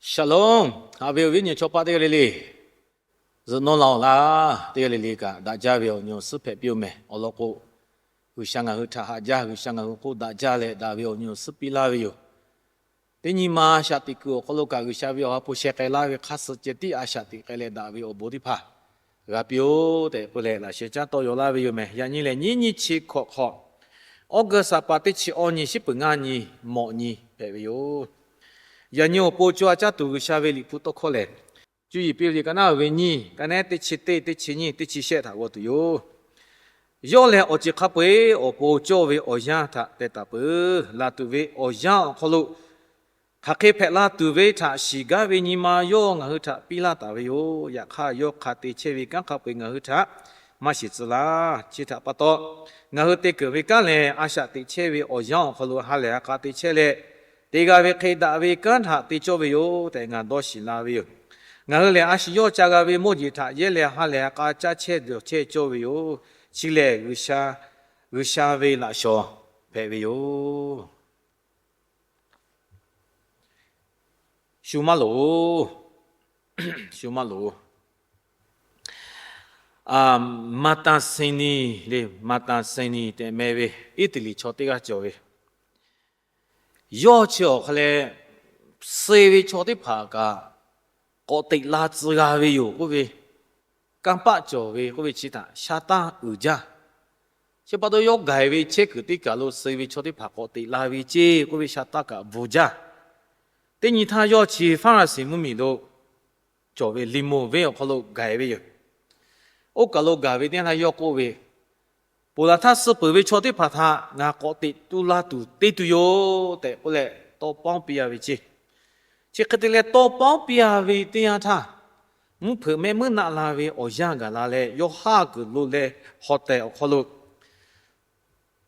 Shalom. Haꞈ ve awˬ viˉ awˬ nyi chaw paˆ teˇ g'aˇ le le, zuhꞈ nawˇ la-oˬ laˇ. Teˇ g'aˇ le le kaꞈ daꞈ jaˇ ve awˬ nyi awˬ suhˉ hpehꞈ piˇ-oˬ mehˬ. Awˬ lawn k'o, G'uiˬsha ngaˬ hui htaꞈ haꞈ jaˇ, G'uiˬsha ngaˬ hui k'oˆ daꞈ jaˇ leh daꞈ ve awˬ nyi awˬ suhˉ piˇ laˇ ve yoˬ. Teˇ nyi ma a shaꞈ teꞈ kuiˬ awˬ hk'aw lo kaꞈ G'uiˬsha ve awˬ ha hpu sheh k'ai laˇ ve hk'aˇ suh ceh tiˉ a shaꞈ teꞈ k'ai leh daꞈ ve awˬ bon teˇ hpaˍ g'a piˇ-oˬ tehꞈ k'oˆ leh laꞈ sheh caˉ tawˇ yaw laˇ ve yoˬ mehˬ. Yaꞈ nyi lehˬ, nyiˇ nyiˇ chi hkawꞈ hk'awꞈ, August ha pa teˇ chi awˇ nyi, shiˉ peuˬ ngaˇ nyi, mawꞈ nyi hpehꞈ ve yoˬ. Yaꞈ nyi awˬ pon co a caˇ tuˬ G'uiˬsha ve Liꞈ hpu tawˇ hkawˇ lehˬ, cuˇ yiˍ piˇ ve liꞈ ka naˉ ve nyiˇ, ka nehˉ teˇ chi teˇ, teˇ chi nyiˇ, teˇ chi shehˆ htaꞈ g'aw tuˬ yoˬ. Yawˇ lehˬ, awˬ ceuˬ hk'a peu-eˬ awˬ pon cawˇ ve awˬ yanˇ htaꞈ teh taˍ peuˬ. Laˬ tuˬ ve awˬ yanˇ awˬ hk'aw lo hk'aˬ hk'e hpehꞈ la tuˬ ve htaꞈ shiˍ gaˇ ve nyi ma yawˇ ngaˬ hui htaꞈ piˇ laˇ taˍ ve yoˬ. Yaꞈ hk'aˇ, yawˇ hk'a te chehˇ ve kanˉ hk'a peu-eˬ ngaˬ hui htaꞈ maˇ shiˍ tcuh laˇ. Chi htaꞈ pa taw, ngaˬ hui te keunˍ ve kanˉ lehˬ, a shaꞈ teꞈ chehˇ ve awˬ yanˇ awˬ hk'aw lo ha lehˬ ha k'a te chehˇ leh, te g'a ve hk'e daꞈ ve kanˉ htaꞈ te cawˇ ve yoˬ tehꞈ ngaˬ dawˇ shiˍ la ve yoˬ. Ngaˬ hui lehˬ, a shu yawˇ ca g'a ve mawˇ jeˬ htaꞈ yehˇ leh ha lehˬ ha k'a caˇ chehˇ dawˬ chehˇ cawˇ ve yoˬ. Chi lehˬ, G'uiˬsha ve laꞈ shawˍ hpehꞈ ve yoˬ. Shu maˇ loˍ, shu maˇ loˍ. Maˍtaˍseˍniˍ le, Maˍtaˍseˍniˍ tehꞈ meh ve Iˉtaˍliˍ chaw teˇ g'aˇ cawˬ ve. Yawˇ chi awˬ hk'a leh, suh ve chaw teˇ hpaˍ kaꞈ k'awꞈ teꞈ la tcuh g'a ve yoˬ k'oˆ ve, kanˇ paˆ cawˬ ve k'oˆ ve chi htaꞈ sha taˇ uiˍ jaˇ. Chi pa taw yawˇ gaˬ ve chehˇ kuiˬ teˇ kaˬ lo suh ve chaw teˇ hpaˍ k'awꞈ teꞈ la ve ceˇ k'oˆ ve sha taˇ kaꞈ bvuhˬ jaˇ. Teˇ nyi htaˇ yawˇ chi Faˍlaˍsiˍ mvuhˇmiˬ lo cawˬ ve liꞈ moˍ venˇ awˬ hk'aw lo gaˬ ve yoˬ. Oˇ kaˬ lo gaˬ ve teˇ yanˇ htaˇ yawˇ k'oˆ ve, Ponˬ laˬ htaˇ suh peuˬ ve chaw teˇ hpaˍ htaꞈ ngaˬ k'awꞈ teꞈ tu la tuˬ te tuˬ yoˬ tehꞈ k'oˆ leh tawˇ pawˉ piˇ a ve ceˇ. Chi hk'e te leh tawˇ pawˉ piˇ a ve teˇ yanˇ htaˇ, mvuhˇ hpeuꞈ mehˆ muiˉ naˆ la ve awˬ yanˇ gaˬ la leh, yawˇ haˆ kuiˬ lo leh hawˬ tehˬ awˬ hk'aw lo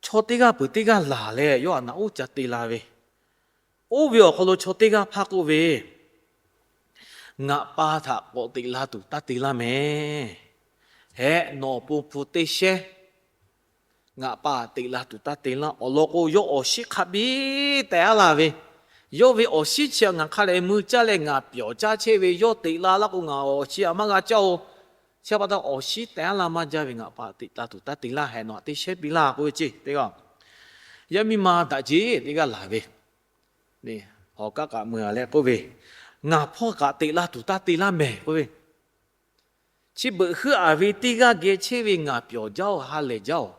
chaw teˇ g'aˇ peuˬ teˇ g'aˇ laˬ leh yawˇ htaꞈ naꞈ uˉ ca te la ve. Oˇ ve awˬ hk'aw lo chaw teˇ g'aˇ hpaˇ k'oˆ ve, Ngaˬ pa htaꞈ k'awꞈ teꞈ la tuˬ taˇ te laˇ mehˍ. Hehꞈ, nawˬ awˬ pon hpu teˇ shehnˉ ngaˬ pa teꞈ la tuˬ taˇ te laˇ. Awˬ lawn k'o, yawˇ awˬ shiˉ hk'a biˇ tehꞈ aˉ laˇ ve, yawˇ ve awˬ shiˉ chi ngaˬ hk'a leh mui caˇ leh ngaˬ pyawˬ caˇ chehˇ ve, yawˇ teꞈ la laˇ k'o, ngaˬ awˬ shiˉ a maˇ g'a caˇ-oˬ. Chi pa taw awˬ shiˉ tehꞈ aˉ laˇ maˇ jaˇ ve, ngaˬ pa teꞈ la tuˬ taˇ te laˇ. Hehꞈ, nawˬ htaꞈ teˇ shehnˉ piˇ laˇ k'oˆ ve ceˇ. Teˇ g'aˇ, yaˇ miˇ ma daꞈ jeˬ teˇ g'aˇ laˬ ve, hawˬ kaˆ kaꞈ mui a leh k'oˆ ve, Ngaˬ hpawˇ kaꞈ teꞈ la tuˬ taˇ te laˇ mehˍ k'oˆ ve, Chi beuꞈ heuˆ a ve teˇ g'aˇ geh chehˇ ve ngaˬ pyawˬ jaˇ-oˬ, ha lehˬ jaˇ-oˬ.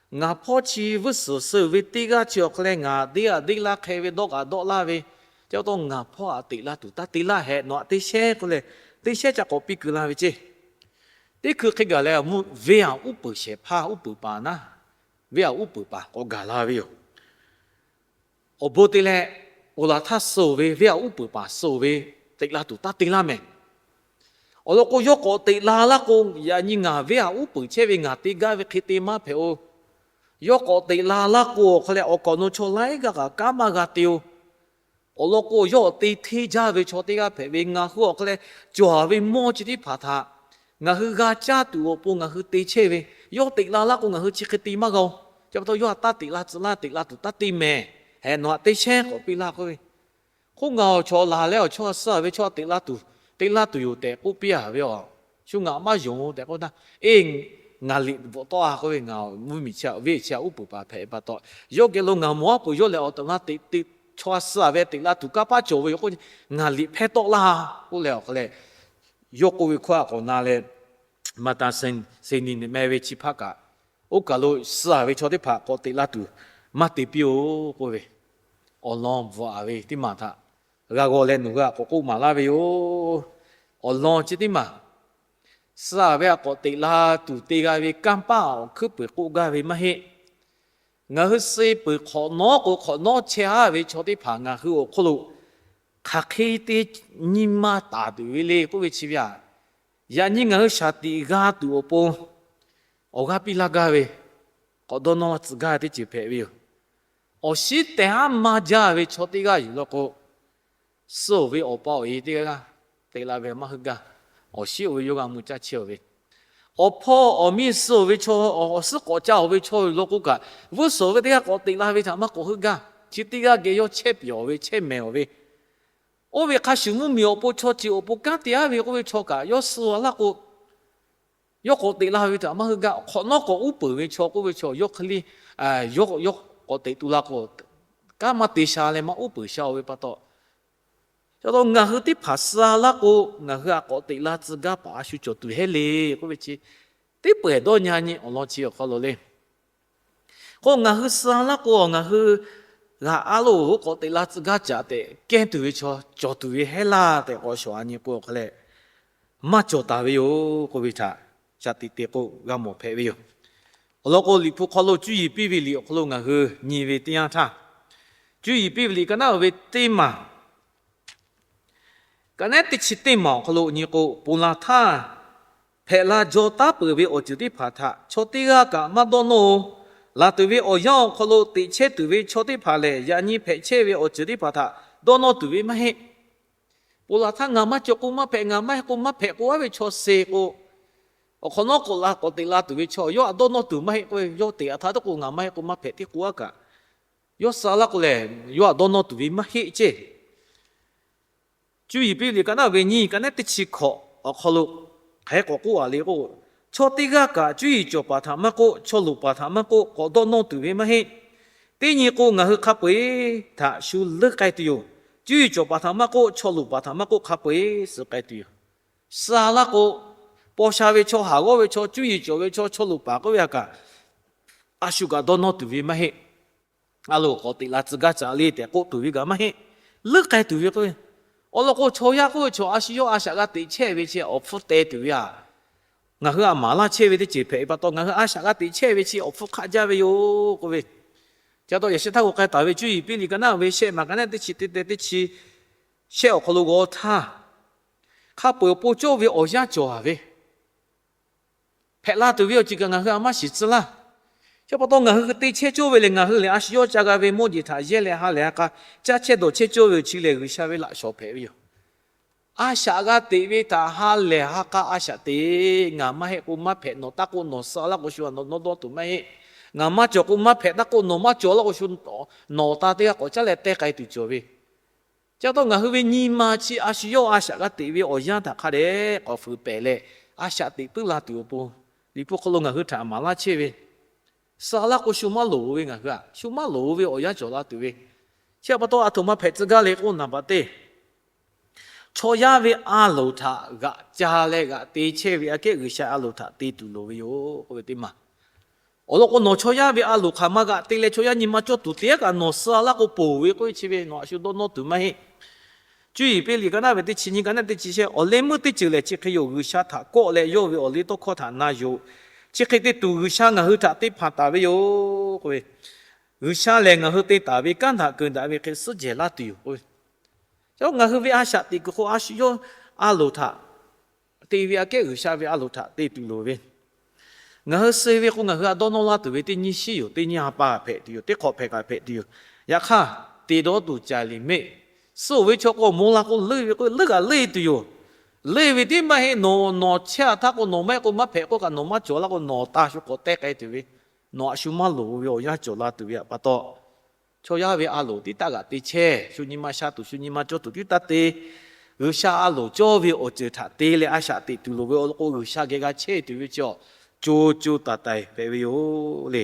Ngaˬ hpawˇ chi vuiˇ suhˍ suh ve teˇ g'aˇ chi awˬ hk'aw leh ngaˬ deˇ g'aꞈ deˇ laˇ hk'e ve dawˇ g'aꞈ dawˆ laˇ ve, chi pa taw ngaˬ hpawˇ htaꞈ teꞈ la tuˬ taˇ te laˇ. Hehꞈ, nawˬ htaꞈ teˇ shehnˉ k'oˆ leh, teˇ shehnˉ ca k'awꞈ piˇ kuiˬ la ve ceˇ. Teˇ hkui hk'e gaˬ leh, venˇ aˬ uˉ peunˍ shehˍ hpaˇ uˉ peunˍ paˍ naˉ, venˇ aˬ uˉ peunˍ paˍ k'awꞈ gaˬ la ve yoˬ. Awˬ bon te leh, ponˬ laˬ htaˇ suh-oˬ ve venˇ aˬ uˉ peunˍ paˍ suh-oˬ ve, teꞈ la tuˬ taˇ te laˇ mehˍ. Awˬ lawn k'o, yawˇ k'awꞈ teꞈ la laˇ k'o, yaꞈ nyi ngaˬ venˇ aˬ uˉ peunˍ chehˇ ve ngaˬ te gaˇ ve hk'e te maˇ hpehꞈ-oˬ. Yawˇ k'awꞈ teꞈ la laˇ k'o, awˬ hk'aw leh awˬ kaˍ awˬ nu chaw laiˉ g'aˇ kaꞈ kanˉ maˇ g'a te-oˬ. Awˬ lawn k'o, yawˇ awˬ te hteˇ jaˇ ve chaw teˇ g'aˇ hpehꞈ ve, ngaˬ hui awˬ hk'aw leh cawˬ ve mawˇ chi teˇ hpaˍ htaꞈ ngaˬ hui g'a caˇ tuˬ awˬ pon ngaˬ hui te chehˇ ve, yawˇ teꞈ la laˇ k'o, ngaˬ hui chi hk'e te maˇ g'a-oˬ. Chi pa taw yawˇ htaꞈ taˇ teꞈ la tcuh laˇ, teꞈ la tuˬ taˇ te mehˍ. Hehꞈ, nawˬ htaꞈ teˇ shehnˉ k'awꞈ piˇ laˇ k'oˆ ve, Hk'oˆ ngaˬ awˬ chaw laˬ leh awˬ chaw suh ve chaw teꞈ la tuˬ, te laˇ tuˬ yoˬ tehꞈ k'oˆ piˇ a ve, a shu ngaˬ maˇ yonˍ-oˬ tehꞈ k'oˆ htaˇ, Eˇ, ngaˬ liꞈ bvuhꞈ tawˆ a k'oˆ ve, ngaˬ mvuhˇmiˬ chi a venˇ chi a uˉ peunˍ paˍ hpehꞈ pa taw, yawˇ geh lo ngaˬ mawˬ aˉ peuˬ yawˇ lehˬ awˬ tehˬ awˬ na teꞈ te chaw suh ve teꞈ la tuˬ kanˇ paˆ cawˬ ve yoˬ k'oˆ, ngaˬ liꞈ hpehˇ tawˆ laˇ k'oˆ leh, awˬ hk'aw leh yawˇ k'oˆ ve hkawˇ a k'awꞈ na leh, Maˍtaˍseˍniˍ meh ve chi hpaˇ kaꞈ, oˇ kaˬ lo suh ve chaw teˇ hpaˍ k'awꞈ teꞈ laˇ tuˬ maˇ te piˇ-oˬ k'oˆ ve, awˬ lawn bvuhꞈ a ve teˇ maˬ htaꞈ g'a g'aw leh nawˬ hui a k'awꞈ k'oˆ maˍ laˇ ve yoˬ. Awˬ lawn chi teˇ maˬ, suh ve a k'awꞈ teꞈ la tuˬ te g'a ve kanˇ paˆ awˬ hkuiˉ peuˬ k'oˆ gaˇ ve maˇ heˆ. Ngaˬ hui suh peuˬ hk'awꞈ nawˉ k'o, hk'awꞈ nawˉ chehˇ a ve chaw teˇ hpaˍ ngaˬ hui awˬ hk'oˆ lo hk'aˬ hk'e te nyi ma taˍ tuˬ ve le k'oˆ ve chi ve a, yaꞈ nyi ngaˬ hui shaˍ tiꞈ g'a tuˬ awˬ pon awˬ g'aˇ piˇ laˇ gaˇ ve, k'awꞈ dawˇ nawˇ tcuh gaˇ teˇ ceuˬ hpehꞈ ve yoˬ. Awˬ shiˉ tehꞈ haˉ maˇ jaˇ ve chaw teˇ g'aˇ yuˬ law k'o, suh-oˬ ve awˬ pa awˬ e teˇ g'aˇ g'aˇ te la ve maˇ heuˆ gaˇ. Awˬ shiˉ oˇ ve yawˇ g'a mui caˇ chehˇ-oˬ ve, awˬ hpawˇ awˬ miˇ suh-oˬ ve chaw, awˬ suhˉ k'awꞈ ca-oˬ ve chaw yuˬ law k'o kaꞈ, vuiˇ suhˍ ve teˇ g'aˇ k'awꞈ teꞈ la ve htaꞈ maˇ k'awꞈ heuˆ gaˇ. Chi teˇ g'aˇ geh yawˇ chehˇ pyawˬ ve chehˇ mehˍ-oˬ ve, Oˇ ve hk'a shuˍ mvuhˇmiˬ awˬ pon chaw ceuˬ awˬ pon kanˉ te aˉ ve k'oˆ ve chaw kaꞈ yawˇ suh laˇ k'o, yawˇ k'awꞈ teꞈ la ve htaꞈ maˇ hui gaˇ. Hk'awꞈ nawˉ k'awꞈ uˉ peunˍ ve chaw k'oˆ ve chaw yawˇ hk'e le, yawˇ k'awꞈ teꞈ tu la k'o, kanˉ maˇ te sha leh maˇ uˉ peunˍ sha-oˬ ve pa taw, ca taw ngaˬ hui teˇ hpaˍ suh laˇ k'o, ngaˬ hui htaꞈ k'awꞈ teꞈ la tcuh gaˇ paˍ a shu cawˬ tuˬ heˆ le k'oˆ ve chi, teˇ pawehˇ dawˇ nyi nyi awˬ lawn chi awˬ hk'aw lo le. K'o ngaˬ hui suh laˇ k'o, ngaˬ hui g'aꞈ a loˬ k'awꞈ teꞈ la tcuh gaˇ caꞈ tehꞈ kehˉ tuˬ ve chaw cawˬ tuˬ ve heˆ laˇ tehꞈ k'awꞈ shawˍ a nyi k'o hk'a leh, maˇ cawˬ taˍ ve yoˬ k'oˆ ve htaꞈ shaˍ tiꞈ te k'o g'a mawˬ hpehꞈ ve yoˬ. Awˬ lawn k'o, Liꞈ hpu hk'aw lo cuˇ yiˍ piˇ ve liꞈ awˬ hk'aw lo ngaˬ hui nyi ve teˇ yanˇ htaˇ, cuˇ yiˍ piˇ ve liꞈ ka naˉ uiˍ ve teˇ maˬ, ka naˉ teˇ chi teˇ maˬ awˬ hk'aw lo nyi k'o, ponˬ laˬ htaˇ hpehꞈ la jaw taˉ peuˬ ve awˬ ceuˬ teˇ hpaˍ htaꞈ chaw teˇ g'aˇ kaꞈ maˇ dawˇ nawˇ-oˬ. Laˬ tuˬ ve awˬ yanˇ awˬ hk'aw lo teꞈ chehˇ tuˬ ve chaw teˇ hpaˍ lehˬ, yaꞈ nyi hpehꞈ chehˇ ve awˬ ceuˬ teˇ hpaˍ htaꞈ dawˇ nawˇ tuˬ ve maˇ heˆ. Ponˬ laˬ htaˇ ngaˬ maˇ cawˬ k'o maˇ hpehꞈ, ngaˬ maˇ heˆ k'o maˇ hpehꞈ k'oˆ aˉ ve chaw suh k'o, awˬ hk'awꞈ nawˉ k'awꞈ la k'awꞈ teꞈ la tuˬ ve chaw yawˇ htaꞈ dawˇ nawˇ tuˬ maˇ heˆ k'o, yawˇ teꞈ a htaˇ teˇ k'o ngaˬ maˇ heˆ k'o maˇ hpehꞈ teˇ k'oˆ aˉ kaꞈ, yawˇ suh laˇ k'o lehˬ, yawˇ htaꞈ dawˇ nawˇ tuˬ ve maˇ heˆ ceˇ. Cuˇ yiˍ piˇ ve liꞈ ka naˉ ve nyiˇ, ka naˉ teˇ chi hkawꞈ awˬ hk'aw lo hk'aˬ hk'e k'awꞈ k'oˆ a le k'o, chaw teˇ g'aˇ kaꞈ cuˇ yiˍ cawˬ paˍ htaꞈ maˇ k'oˆ, chaw loˍ paˍ htaꞈ maˇ k'oˆ, k'awꞈ dawˇ nawˇ tuˬ ve maˇ heˆ. Teˇ nyi k'o, ngaˬ hui hk'a peu-eˬ htaꞈ shu leuˉ k'ai tuˬ yoˬ. Cuˇ yiˍ cawˬ paˍ htaꞈ maˇ k'oˆ, chaw loˍ paˍ htaꞈ maˇ k'oˆ, hk'a peu-eˬ suh k'ai tuˬ yoˬ. Suh laˇ k'o, paw sha ve chaw, haˍ g'awˇ ve chaw, cuˇ yiˍ cawˬ ve chaw, chaw loˍ paˍ k'oˆ ve htaꞈ kaꞈ, a shu kaꞈ dawˇ nawˇ tuˬ ve maˇ heˆ. A loˍ k'awꞈ teꞈ la tcuh gaˇ caꞈ le tehꞈ k'oˆ tuˬ ve kaꞈ maˇ heˆ. Leuˉ k'ai tuˬ ve k'o, awˬ lawn k'o, chaw yaˇ k'oˆ ve chaw a shu yawˇ a shaꞈ g'a teꞈ chehˇ ve chi awˬ hpfuhˇ teh tuˬ ve aꞈ, ngaˬ hui aꞈ maˍ laˇ chehˇ ve teˇ ceuˬ hpehꞈ ve pa taw, ngaˬ hui a shaꞈ g'a teꞈ chehˇ ve chi awˬ hpfuhˇ hk'aˆ jaˇ ve yoˬ k'oˆ ve. Chi pa taw yaꞈ sheh htaˇ k'o k'ai taˍ ve cuˇ yiˍ piˇ liꞈ ka naˉ ve shehˆ maˬ ka naˉ teˇ chi teˇ teh teˇ chi shehˆ awˬ hk'aw lo g'aw htaˇ, hk'a peu-eˬ awˬ pon cawˇ ve awˬ yanˇ cawˬ a ve hpehꞈ la tuˬ ve awˬ ceuˬ kaꞈ ngaˬ hui aꞈ maˇ shiˍ tcuh laˇ. Chi pa taw ngaˬ hui te chehˇ cawˇ ve lehˬ, ngaˬ hui lehˬ a shu yawˇ ca g'a ve mawˇ jeˬ htaꞈ yehˇ leh ha lehˬ ha k'a caˇ chehˇ dawˬ chehˇ cawˇ ve awˬ chi lehˬ, G'uiˬsha ve laꞈ shawˍ hpehꞈ ve yoˬ. A shaꞈ g'a teꞈ ve htaꞈ ha lehˬ ha k'a a shaꞈ teꞈ. Ngaˬ maˇ heˆ k'o maˇ hpehꞈ, nawˬ taˇ k'oˆ nawˬ suh laˇ k'o shu nawˬ dawˇ nawˇ tuˬ maˇ heˆ. Ngaˬ maˇ cawˬ k'o maˇ hpehꞈ, taˇ k'oˆ nawˬ maˇ cawˬ laˇ k'o shu nawˬ awˬ ta teˇ g'aˇ k'awꞈ caˉ leh teh k'ai tuˬ cawˬ ve. Chi pa taw ngaˬ hui ve nyi ma chi a shu yawˇ a shaꞈ g'a teꞈ ve awˬ yanˇ htaꞈ hk'a dehꞈ k'awꞈ fuiˍ pehˍ leh, a shaꞈ teꞈ puiˉ la tuˬ awˬ pon, Liꞈ hpu hk'aw lo ngaˬ hui htaꞈ maˍ laˇ chehˇ ve, suh laˇ k'o shu maˇ loˍ ve ngaˬ hui aꞈ, shu maˇ loˍ ve awˬ yanˇ cawˬ la tuˬ ve. Chi pa taw aˬ htoꞈ ma hpehꞈ tcuh gaˇ le k'o, naˍ baꞈ teˇ chaw yaˇ ve a loˍ htaꞈ g'aꞈ ca leh g'aꞈ te chehˇ ve aꞈ kehˉ G'uiˬsha a loˍ htaꞈ te tuˬ loˍ ve yoˬ k'oˆ ve teˇ maˬ. Awˬ lawn k'o, nawˬ chaw yaˇ ve a loˍ hk'aˬ ma g'aꞈ te leh chaw yaˇ nyi ma cawˇ tuˬ te aˉ kaꞈ nawˬ suh laˇ k'o ponˬ ve k'oˆ ve chi ve nawˬ a shu dawˇ nawˇ tuˬ maˇ heˆ. Cuˇ yiˍ piˇ liꞈ ka naˉ ve teˇ chi nyi ka naˉ teˇ chi shehˆ, awˬ leh meuˇ teˇ ceuˬ lehˬ chi hk'e yoˬ. G'uiˬsha htaꞈ kawˆ leh yawˇ ve awˬ liˇ tawˇ hkawˇ htaꞈ na yoˬ. Chi hk'e te tuˬ G'uiˬsha ngaˬ hui htaꞈ te hpanˍ taˍ ve yoˬ k'oˆ ve, G'uiˬsha lehˬ ngaˬ hui te taˍ ve kanˉ htaꞈ keu daꞈ ve hk'e suhˉ jehˬ laˇ tuˬ yoˬ k'oˆ ve. Chaw ngaˬ hui ve a shaꞈ teꞈ kuiˬ hk'o a shu yawˇ a loˍ htaꞈ te ve aꞈ kehˉ G'uiˬsha ve a loˍ htaꞈ te tuˬ loˍ ve. Ngaˬ hui suh ve k'o, ngaˬ hui a dawˇ nawˇ laˇ tuˬ ve teˇ nyiˇ shiˉ yoˬ, teˇ nyiˇ ha pa hpehꞈ tuˬ yoˬ, teˇ hk'awꞈ hpehꞈ kaꞈ hpehꞈ tuˬ yoˬ. Yaꞈ hk'aˇ, te dawˇ tuˬ ca liꞈ mehˆ suh-oˬ ve chaw k'o, mawˬ la k'o leuˆ ve k'o leuˆ kaꞈ leuˆ tuˬ yoˬ. Leuˆ ve tiˉ maˇ heˆ, nawˬ nawˬ chehˇ a htaˇ k'o nawˬ maˇ heˆ k'o maˇ hpehꞈ k'oˆ kaꞈ nawˬ maˇ cawˬ laˇ k'o nawˬ ta shu k'awꞈ teh k'ai tuˬ ve, nawˬ a shu maˇ loˍ ve awˬ yanˇ cawˬ la tuˬ ve pa taw, chaw yaˇ ve a loˍ tiˉ taˇ g'aꞈ te chehˇ, shu nyi ma sha tuˬ shu nyi ma cawˇ tuˬ tiˉ taˇ te. G'uiˬsha a loˍ cawˇ ve awˬ ceuˬ htaꞈ te leh a shaꞈ teꞈ tuˬ loˍ ve awˬ lawn k'o, G'uiˬsha geh g'a chehˇ tuˬ ve chi awˬ co co taiˍ taiˍ hpehꞈ ve yoˬ le.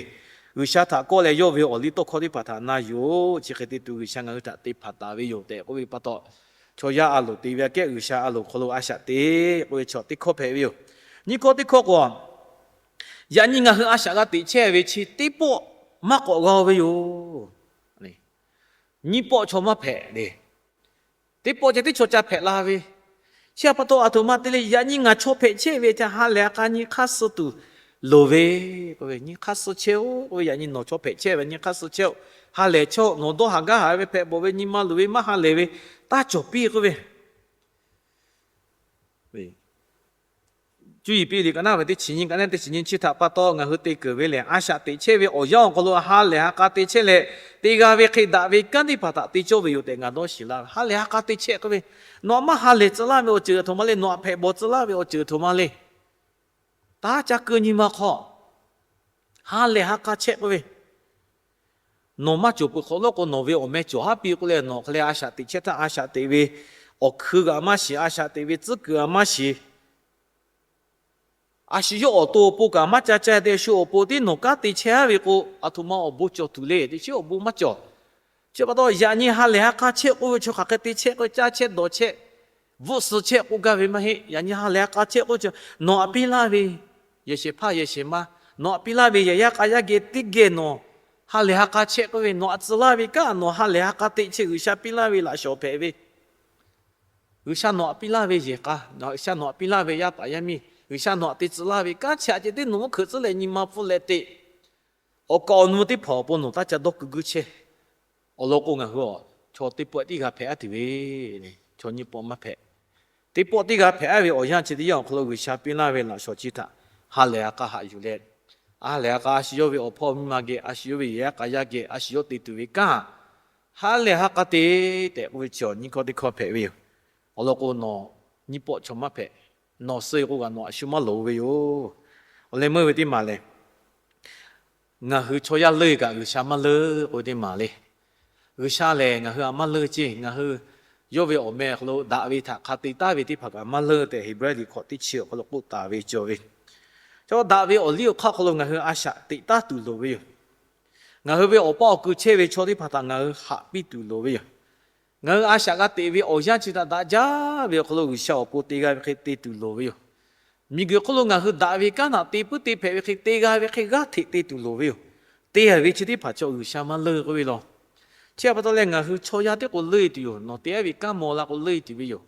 G'uiˬsha htaꞈ kawˆ leh yawˇ ve awˬ liˇ tawˇ hkawˇ teˇ hpaˍ htaꞈ na yoˬ. Chi hk'e te tuˬ G'uiˬsha ngaˬ hui htaꞈ te hpanˍ taˍ ve yoˬ tehꞈ k'oˆ ve pa taw, chaw yaˇ a loˍ te ve aꞈ kehˉ G'uiˬsha a loˍ hk'aw lo a shaꞈ teꞈ k'oˆ ve chi teˇ hkawˇ hpehꞈ ve yoˬ. Nyiˇ hkawˇ teˇ hkawˇ k'o, yaꞈ nyi ngaˬ hui a shaꞈ g'a teꞈ chehˇ ve chi teˇ pawˆ maˇ k'awꞈ g'a ve yoˬ. Nyiˇ pawˆ chaw maˇ hpehꞈ le. Teˇ pawˆ ceh tiˉ chaw ca hpehꞈ la ve. Chi pa taw aˬ htoꞈ ma te le, yaꞈ nyi ngaˬ chaw hpehꞈ chehˇ ve htaꞈ ha lehˬ ha k'a nyi hk'aˇ suh tuˬ loˍ ve k'oˆ ve, nyi hk'aˇ suh chehˇ-oˆ k'oˆ ve, yaꞈ nyi nawˬ chaw hpehꞈ chehˇ ve nyi hk'aˇ suh chehˇ-oˆ. Ha lehˬ chehˇ-oˆ. Nawˬ dawˇ haˍ gaˇ haˍ ve hpehꞈ bawˬ ve nyi ma luˬ ve maˇ ha lehˬ ve taˇ cawˬ piˇ k'oˆ ve. Cuˇ yiˍ piˇ liꞈ ka naˉ ve teˇ chi nyi ka naˉ teˇ chi nyi chi htaꞈ pa taw ngaˬ hui te keunˍ ve lehˬ, a shaꞈ teꞈ chehˇ ve awˬ yanˇ awˬ hk'aw lo ha lehˬ ha k'a te chehˇ leh, te g'a ve hk'e daꞈ ve kanˉ teˇ hpaˍ htaꞈ te cawˇ ve yoˬ tehꞈ ngaˬ dawˇ shiˍ laˇ ve. Ha lehˬ ha k'a te chehˇ k'oˆ ve, nawˬ aꞈ maˇ ha lehˬ tcuh laˇ ve awˬ ceuˬ aˬ htoꞈ ma le, nawˬ aꞈ hpehꞈ bawˬ tcuh laˇ ve awˬ ceuˬ aˬ htoꞈ ma le. Taˇ caˇ keu nyi ma hk'aw ha lehˬ ha k'a chehˇ k'oˆ ve, nawˬ maˇ cawˬ peuˬ hk'awꞈ nawˉ k'o nawˬ ve awˬ meh cawˬ haˉ piˇ k'oˆ leh nawˬ hk'aˬ lehˬ a shaꞈ teꞈ chehˇ htaˇ a shaꞈ teꞈ ve awˬ hkui kaꞈ maˇ shiˍ, a shaꞈ teꞈ ve tcuhˉ kuiˬ kaꞈ maˇ shiˍ. A shu yawˇ awˬ to awˬ pon kaꞈ maˇ ca ca te, a shu awˬ pon tiˉ nawˬ kanˉ te chehˇ ve k'o, aˬ htoꞈ ma awˬ bon cawˬ tuˬ le, teꞈ chiˉ awˬ bon maˇ cawˬ. Chi pa taw yaꞈ nyi ha lehˬ ha k'a chehˇ k'oˆ ve chaw hk'aˬ hk'e te chehˇ k'o, caˇ chehˇ dawˬ chehˇ, bvuhˆ suh chehˇ k'oˆ gaˇ ve maˇ heˆ. Yaꞈ nyi ha lehˬ ha k'a chehˇ k'oˆ ve chaw, nawˬ htaꞈ piˇ laˇ ve yehˬ shehˍ hpaˇ yehˬ shehˍ ma, nawˬ htaꞈ piˇ laˇ ve yehˬ yaˇ k'a yaˇ geh teˇ geh nawˬ ha lehˬ ha k'a chehˇ k'oˆ ve, nawˬ htaꞈ tcuh laˇ ve kanˉ nawˬ ha lehˬ ha k'a teꞈ chehˇ G'uiˬsha piˇ laˇ ve laꞈ shawˍ hpehꞈ ve, G'uiˬsha nawˬ htaꞈ piˇ laˇ ve yehˬ k'a, G'uiˬsha nawˬ htaꞈ piˇ laˇ ve yaˇ paˍ yaˇ miˇ, G'uiˬsha nawˬ htaꞈ te tcuh laˇ ve kanˉ chi htaꞈ ceh tiˉ nawˬ mvuhˇ hkeuꞈ tcuhˉ leh nyi ma pfuhˇ leh teꞈ, awˬ kaˍ awˬ nu teˇ hpaˍ awˬ pon nawˬ taˇ ca dawˇ keu guˇ chehˇ. Awˬ lawn k'o, ngaˬ hui a chaw teˇ pawˆ teˇ g'aˇ hpehꞈ aˉ tuˬ ve, chaw nyiˇ pawˆ maˇ hpehꞈ. Teˇ pawˆ teˇ g'aˇ hpehꞈ aˉ ve awˬ yanˇ chi teˇ yanˇ awˬ hk'aw lo G'uiˬsha piˇ laˇ ve laꞈ shawˍ chi htaꞈ ha lehˬ ha k'a haꞈ yuˬ leh, ha lehˬ ha k'a a shu yawˇ ve awˬ hpawˇ miˇ ma geh, a shu yawˇ ve yehˬ yaˇ k'a yaˇ geh, a shu yawˇ te tuˬ ve kanˉ ha lehˬ ha k'a te tehꞈ k'oˆ ve chi awˬ nyiˇ hkawˇ teˇ hkawˇ hpehꞈ ve yoˬ. Awˬ lawn k'o, nawˬ nyiˇ pawˆ chaw maˇ hpehꞈ. Nawˬ suh e k'o kaꞈ nawˬ a shu maˇ loˍ ve yoˬ. Awˬ leh meuˇ ve teˇ maˬ lehˬ, ngaˬ hui chaw yaˇ leuˇ kaꞈ G'uiˬsha maˇ leuˇ k'oˆ ve teˇ maˬ le. G'uiˬsha lehˬ ngaˬ hui htaꞈ maˇ leuˇ ceˇ. Ngaˬ hui yawˇ ve awˬ meh awˬ hk'aw lo daꞈ ve htaꞈ hk'a te taˍ ve teˇ hpaˍ kaꞈ maˇ leuˇ tehꞈ, Heˍbrehˇ liꞈ hkawꞈ teˇ chi awˬ hk'aw lo k'oˆ taˍ ve cawˬ ve. Chaw daꞈ ve awˬ liˇ awˬ hk'aˇ hk'aw lo ngaˬ hui a shaꞈ teꞈ taˉ tuˬ loˍ ve yoˬ. Ngaˬ hui ve awˬ paˇ awˬ kui chehˇ ve chaw teˇ hpaˍ htaꞈ ngaˬ hui haꞈ piˇ tuˬ loˍ ve yoˬ. Ngaˬ hui a shaꞈ g'a teꞈ ve awˬ yanˇ chi htaꞈ daꞈ jaˇ ve awˬ hk'aw lo G'uiˬsha awˬ pon te g'a ve hk'e te tuˬ loˍ ve yoˬ. Miˬguiˬ hk'oˆ lo ngaˬ hui daꞈ ve kanˉ htaꞈ te puiˉ te hpehꞈ ve hk'e te g'a ve hk'e g'aˇ hteꞈ te tuˬ loˍ ve yoˬ. Te a ve chi teˇ hpaˍ chaw G'uiˬsha maˇ leuˇ k'oˆ ve law. Chi pa taw leh ngaˬ hui chaw yaˇ tiˉ k'o leuˇ e tuˬ yoˬ. Nawˬ te aˉ ve kanˉ maw la k'o leuˇ e tuˬ ve yoˬ.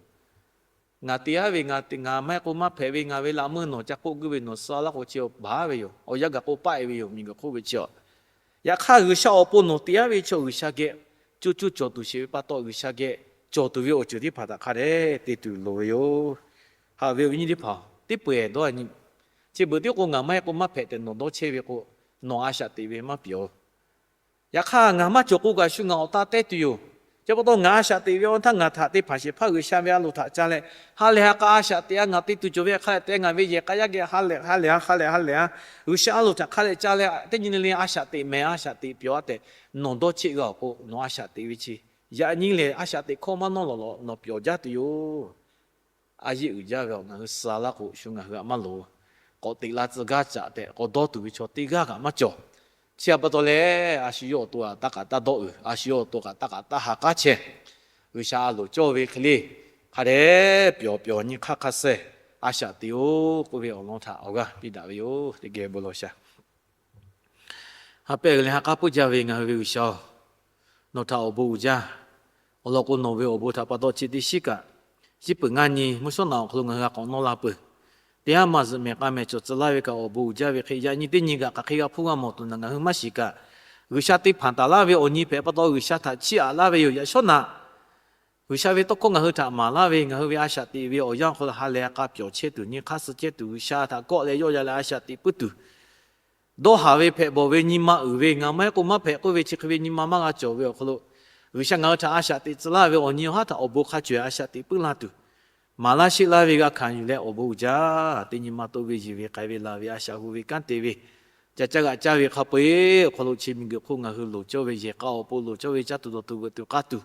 Ngaˬ te aˉ ve, ngaˬ maˇ heˆ k'o maˇ hpehꞈ ve, ngaˬ ve laꞈ meuˇ nawˬ ca k'oˆ guˇ ve nawˬ suh laˇ k'o chi baˬ ve yoˬ. Awˬ yanˇ gaˬ k'o paˆ e ve yoˬ, miˬguiˬ hk'oˆ ve chi a. Yaꞈ hk'aˇ G'uiˬsha awˬ pon nawˬ te aˉ ve chaw G'uiˬsha geh coˇ coˇ cawˬ tuˬ sheˍ ve pa taw, G'uiˬsha geh cawˬ tuˬ ve awˬ ceuˬ teˇ hpaˍ htaꞈ hk'a dehꞈ te tuˬ loˍ ve yoˬ. Haꞈ ve awˬ viˉ nyi teˇ hpaˍ, teˇ peu-eˬ dawˇ nyi. Chi beuꞈ tiˉ k'o ngaˬ maˇ heˆ k'o maˇ hpehꞈ tehꞈ nawˬ dawˇ chehˇ ve k'o, nawˬ a shaꞈ teꞈ ve maˇ pyawˬ. Yaꞈ hk'aˇ ngaˬ maˇ cawˬ k'o kaꞈ shu ngaˬ awˬ taˇ tehˇ tuˬ yoˬ. Chi pa taw ngaˬ a shaꞈ teꞈ ve awˬ htaˇ ngaˬ htaꞈ teˇ hpaˍ shehˍ hpaˇ G'uiˬsha ve a loˍ htaꞈ ca leh, ha lehˬ ha k'a a shaꞈ teꞈ a, ngaˬ te tuˬ cawˬ ve hk'a leh te, ngaˬ ve yehˬ k'a yaˇ geh ha lehˬ ha lehˬ ha lehˬ ha lehˬ a, G'uiˬsha a loˍ htaꞈ hk'a leh ca leh teˇ nyi le le a shaꞈ teꞈ mehˍ a shaꞈ teꞈ pyawˬ a tehꞈ nawˬ dawˇ cheˆ g'a awˬ k'o, nawˬ a shaꞈ teꞈ ve chi yaꞈ nyi lehˬ a shaꞈ teꞈ hkawˇ maˇ nawˇ lawˬ lawˬ nawˬ pyawˬ jaˇ tuˬ yoˬ. A yeˆ uiˍ jaˇ ve awˬ ngaˬ hui suh laˇ k'o shu ngaˬ hui htaꞈ maˇ loˍ. K'awꞈ teꞈ la tcuh gaˇ caꞈ tehꞈ k'awꞈ dawˇ tuˬ ve chaw teˇ g'aˇ kaꞈ maˇ cawˬ. Chi a pa taw leh, a shu yawˇ awˬ to kaꞈ taˇ k'aꞈ taˇ dawˆ uiˍ, a shu yawˇ awˬ to kaꞈ taˇ k'aꞈ taˇ ha k'aˉ chehˇ. G'uiˬsha a loˍ cawˇ ve hk'e le, hk'a dehꞈ pyawˬ pyawˬ nyi hk'aˇ hk'aˇ suh a shaꞈ teꞈ-oˬ k'oˆ ve awˬ lawn htaꞈ awˬ g'aˇ piˇ daꞈ ve yoˬ. Teˇ geh bon lawˬ sha. Ha pehˇ g'uiˬ leh ha k'aˉ puiˉ jaˇ ve ngaˬ hui ve G'uiˬsha-oˬ, nawˬ htaꞈ awˬ bon uiˍ jaˇ. Awˬ lawn k'o, nawˬ ve awˬ bon htaꞈ pa taw chi teˇ shiˉ kaꞈ, shiˉ peuˬ ngaˇ nyi mvuhˇ shawˉ naꞈ awˬ hk'aw lo ngaˬ hui g'a k'awꞈ nawˇ la peuˬ. Teˇ haˉ maˇ zuhꞈ mehˬ k'a mehˬ cawˬ tcuh laˇ ve kaꞈ awˬ bon uiˍ jaˇ ve hk'e, yaꞈ nyi teˇ nyi kaꞈ hk'aˬ hk'e g'a hpuˇ g'a mawˬ tuˬ naˬ ngaˬ hui maˇ shiˍ kaꞈ, G'uiˬsha te hpanˍ taˍ laˇ ve awˬ nyi hpehꞈ pa taw G'uiˬsha htaꞈ chiˇ aꞈ laˇ ve yoˬ. Yaꞈ shawˉ naꞈ G'uiˬsha ve tawˇ hkawˇ ngaˬ hui htaꞈ maˍ laˇ ve, ngaˬ hui ve a shaꞈ teꞈ ve awˬ yanˇ awˬ hk'aw lo ha lehˬ ha k'a pyawˬ chehˇ tuˬ, nyi hk'aˇ suh chehˇ tuˬ, G'uiˬsha htaꞈ kawˆ leh yawˆ yan leh a shaꞈ teꞈ puiˉ tuˬ, dawˇ haˍ ve hpehꞈ bawˬ ve nyi ma uiˍ ve, ngaˬ maˇ heˆ k'o maˇ hpehꞈ k'oˆ ve chi hk'e ve nyi ma maˇ g'a cawˬ ve awˬ hk'aw lo, G'uiˬsha ngaˬ hui htaꞈ a shaꞈ teꞈ tcuh laˇ ve awˬ nyi awˬ haˉ htaꞈ awˬ bon hk'a cawˬ a shaꞈ teꞈ puiˉ la tuˬ, maˍ laˇ sheˆ laˇ ve g'a hkanˍ yuˬ leh awˬ bon uiˍ jaˇ. Teˇ nyi ma toˆ ve yiˬ ve k'ai ve laˬ ve a shaꞈ hu ve kanˉ te ve, ca caˇ g'aꞈ caˇ ve hk'a peu-eˬ awˬ hk'aw lo chi miˬguiˬ hk'oˆ ngaˬ hui loˍ cawˇ ve yehˬ k'a awˬ pon loˍ cawˇ ve caˇ tuˬ dawˬ tuˬ veuꞈ tuˬ k'aˇ tuˬ,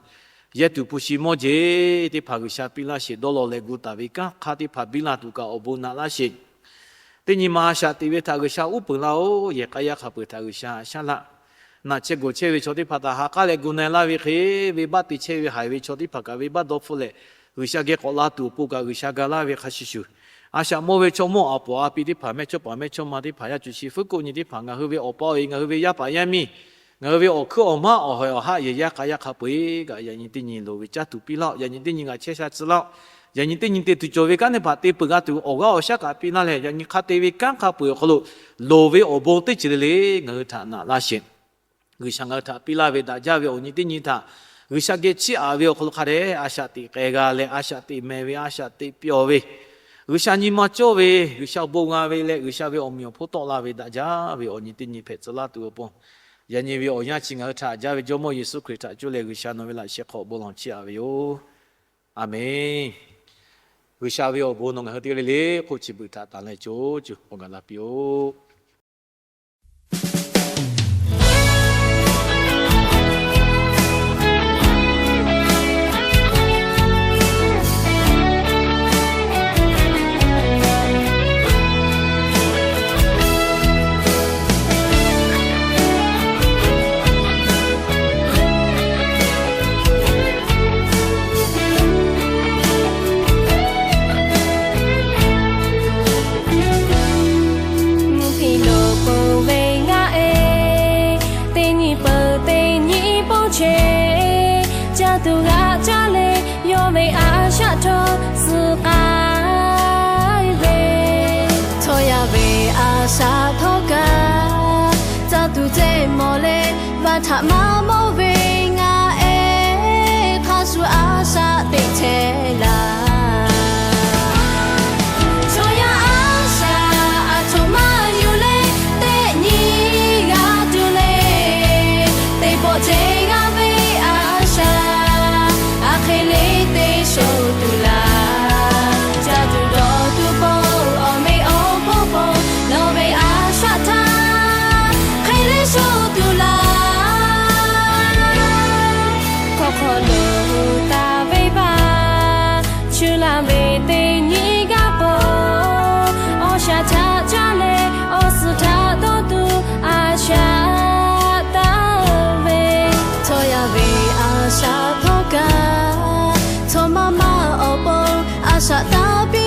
yehˇ tuˬ hpu shi mawˇ jeˬ teˇ hpaˍ G'uiˬsha piˇ laˇ sheˍ. Dawˇ law leh gu taˍ ve kanˉ hk'aˇ teˇ hpaˍ biˇ la tuˬ kaꞈ awˬ bon naꞈ laˇ sheˍ. Teˇ nyi ma a shaꞈ teꞈ ve htaꞈ G'uiˬsha uˉ peunˍ laˇ-oˬ. Yehˬ k'a yaˇ hk'a peu-eˬ htaꞈ G'uiˬsha haꞈ shaˉ laˇ. Naꞈ chehˇ gawˬ chehˇ ve chaw teˇ hpaˍ htaꞈ ha k'aˉ leh gu na-e laˇ ve hk'e, venˇbaˆ te chehˇ ve haiˬ ve chaw teˇ hpaˍ kaꞈ venˇbaˆ dawˇ hpfuhˆ leh, G'uiˬsha geh k'awꞈ la tuˬ awˬ pon kaꞈ G'uiˬsha ga laˇ ve hk'a shuˍ shuˍ, a shaꞈ mawˇ ve chaw mawˇ aˬ poˍ a pi teˇ hpaˍ, mehˇchawˇpaˍ mehˇchawˇma teˇ hpaˍ, yaˇ cuˬ shi fuˉ koˆ nyi teˇ hpaˍ, ngaˬ hui ve awˬ pa awˬ e, ngaˬ hui ve yaˇ paˍ yaˇ miˇ, ngaˬ hui ve awˬ hkuiˉ awˬ maˉ awˬ hawehˬ awˬ haˆ yehˬ yaˇ k'a yaˇ hk'a peu-eˬ kaꞈ yaꞈ nyi teˇ nyi loˍ ve caˇ tuˬ piˇ laˇ-oˆ. Yaꞈ nyi teˇ nyi g'aꞈ chehˇ sha tcuh laˇ-oˆ. Yaꞈ nyi teˇ nyi te tuˬ cawˬ ve kanˉ teˇ hpaˍ te peuˬ g'a tuˬ awˬ g'aˇ awˬ shaˉ kaꞈ piˇ laˇ leh, yaꞈ nyi hk'a te ve kanˉ hk'a peu-eˬ awˬ hk'aw lo loˍ ve awˬ bon teˇ ceuˬ le le ngaˬ hui htaꞈ naꞈ laˇ sheˍ. G'uiˬsha ngaˬ hui htaꞈ piˇ laˇ ve daꞈ jaˇ ve awˬ nyi teˇ nyi htaꞈ G'uiˬsha geh chiˇ aꞈ ve awˬ hk'aw lo hk'a dehꞈ a shaꞈ teꞈ k'ai g'a leh, a shaꞈ teꞈ mehˍ ve, a shaꞈ teꞈ pyawˬ ve, G'uiˬsha nyi ma cawˇ ve, G'uiˬsha bon g'a ve leh G'uiˬsha ve awˬ meꞈ awˬ hponˇ tawˆ la ve daꞈ jaˇ ve awˬ nyi teˇ nyi hpehꞈ tcuh laˇ tuˬ awˬ pon, yaꞈ nyi ve awˬ yanˇ chi ngaˬ hui htaꞈ jaˇ ve Jawˇmawˇ Yeˍsuˆ Hkriꞈ htaꞈ cuˇ leh G'uiˬsha nawˬ ve laꞈ sheh hk'aw bon lawˬ chiˇ aꞈ ve yoˬ. A menˬ. G'uiˬsha ve awˬ bon nawˬ ngaˬ hui teˇ g'aˇ le le hk'oˆ chi beuꞈ htaꞈ tanˍ leh co cuˬ awˬ gaˬ la piˇ-oˆ. tuˬ g'a caˇ leh, yawˇ ve a shaꞈ htawˇ suh k'ai ve, htawˇ yaˇ ve a shaꞈ htawˇ kaꞈ, caˇ tuˬ ceh mawˬ leh, vaˇ htaꞈ maˇ mawˬ ve ngaˬ ehˉ, hk'a shuˍ a shaꞈ teꞈ chehˇ laˇ. Chaw yaˇ a shaꞈ aˬ htoꞈ ma yuˬ leh, teˇ nyi g'a tuˬ le. Teˇ pawˆ ceh g'a ve a shaꞈ, a hk'e le te shoˍ tuˬ laˇ. Caˇ tuˬ dawˬ tuˬ pon, awˬ meꞈ awˬ hponˇ pon, nawˬ ve a shaꞈ htaꞈ hk'e le shoˍ tuˬ laˇ. Hk'aw hk'aw lo taˍ ve vaˇ, chu laˇ ve teˇ nyi g'aˇ pon, awˬ shaꞈ htaꞈ caˇ leh, awˬ suhˍ htaꞈ dawˇ tuˬ a shaꞈ taˍ ve, htawˇ yaˇ ve a shaꞈ htawˇ kaꞈ, chaw maˇ maˇ awˬ pon a shaꞈ taˍ